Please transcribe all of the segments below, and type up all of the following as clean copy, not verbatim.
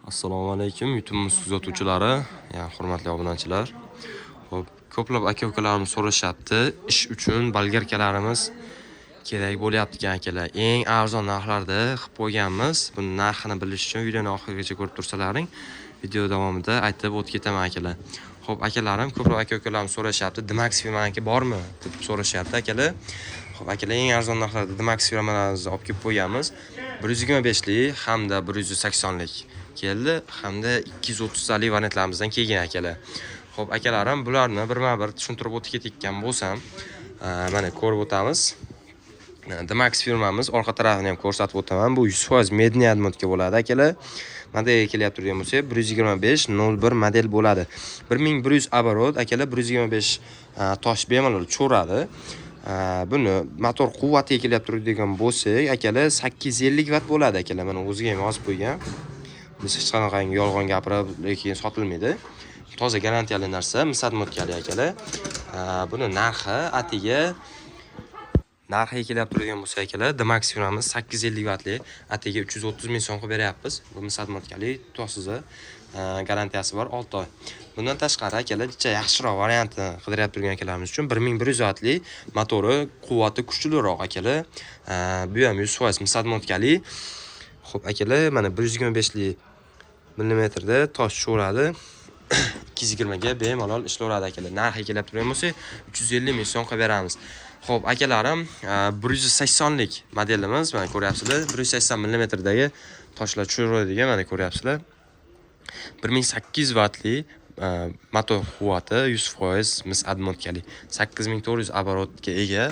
Assalomu alaykum, YouTube'imiz kuzatuvchilari, ya'ni hurmatli obunachilar. Xo'p, ko'plab aka-ukalarimiz so'rashyapti, ish uchun bolgarkalarimiz kerak bo'lyapti ekan, akalar. Eng arzon narxlarda qilib qo'yganmiz. Buni narxini bilish uchun videoni oxirigacha ko'rib tursalaring, video davomida aytib o'tib ketaman, akalar. Xo'p, akalarim, ko'plab aka-ukalarimiz so'rashyapti, Dmax firmaniki bormi deb so'rashyapti, akalar. Xo'p, akalar, eng arzon narxlarda Dmax firmalarimizni olib kelib qo'yganmiz. 125 lik hamda 180 lik keldi, hamda 230 talik variantlarimizdan kelgan, akalar. Xo'p, akalarim, bularni birma-bir tushuntirib o'tib ketayotgan bo'lsam, mana ko'rib o'tamiz. Dmax firmamiz orqa tarafini ham ko'rsatib o'taman. Bu 100% медный отмотка bo'ladi, akalar. Modelga kelyapti turgan bo'lsak, 125 01 model bo'ladi. 1100 оборот, akalar, 125 tosh bemalol tushaveradi. Buni motor quvvatiga kelib turadigan bo'lsak, akalar, 850 vatt bo'ladi, akalar. Mana o'ziga ham yozib qo'ygan. Biz hech qanaqangi yolg'on gapirib, lekin sotilmaydi. Toza garantiyali narsa, mis отмотка li, akalar. Buni narxi atiga narxiga kelib turadigan bo'lsa, akalar, Dmax firmamiz 850 vattli atiga 330 ming so'm qilib beryapmiz. Bu mis отмотка li, toza, garantiyasi bor 6 oy. Bundan tashqari, akalar, jicha yaxshiroq variantini qidiryapti turgan akalarimiz uchun 1100 vattli, motori quvvati kuchliroq, akalar. Bu ham 100% mis отмотка li. Xo'p, akalar, mana 125 li millimetrda tosh tushaveradi. 220 ga bemalol ishlayveradi, akalar. Narxiga kelib turgan bo'lsak, 350 ming so'm qilib beramiz. Xo'p, akalarim, 180 lik modelimiz, mana ko'ryapsizlar, 180 millimetrdagi toshlar tushaveradigan, mana ko'ryapsizlar. 1800 vattli motor quvvati, 100% mis отмотка li, 8400 оборот ga ega.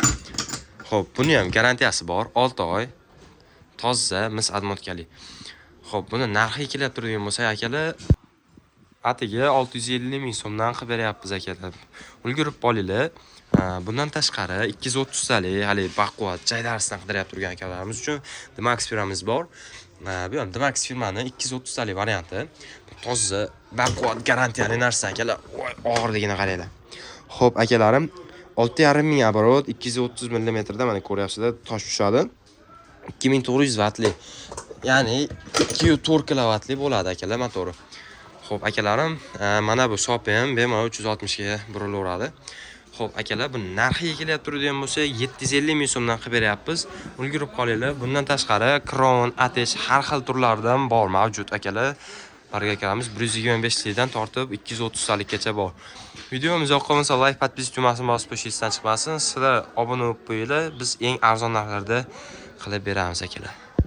Xo'p, buni ham garantiyasi bor, 6 oy. Toza mis отмотка li. Xo'p, buni narxiga kelib turadigan bo'lsak, akalar, atiga 650 ming so'mdan qilib beryapmiz, akalar. Ulgurib qolinglar. Bundan tashqari 230 talik haligi baquvvat jaydarsidan qidiryapti turgan akalarimiz uchun Dmax firmamiz bor. Bu ham Dmax firmani 230 talik varianti. Toza, baquvvat, garantiyali narsa, akalar. Voy, og'irligini qaranglar. Xo'p, akalarim, 6,5 ming оборот, 230 millimetrda, mana ko'ryapsizlar, tosh tushadi. 2900 vattli. Ya'ni 2,4 kilovatli bo'ladi, akalar, motori. Xo'p, akalarim, mana bu sopi ham bemalol 360 ga burilaveradi. Xo'p, akalar, bu narxiga kelyapti turadigan bo'lsa, 750 ming so'mdan qilib beryapmiz. Ulgurib qolinglar. Bundan tashqari Kron, Atesh har xil turlaridan bor, mavjud, akalar. Barga akalarimiz 125 likdan tortib 230 talikgacha bor. Videomiz yoqqan bo'lsa, like, подписка tugmasini bosib qo'yish esdan chiqmasin. Sizlar obuna bo'lib qo'yinglar. Biz eng arzon narxlarda qilib beramiz, akalar.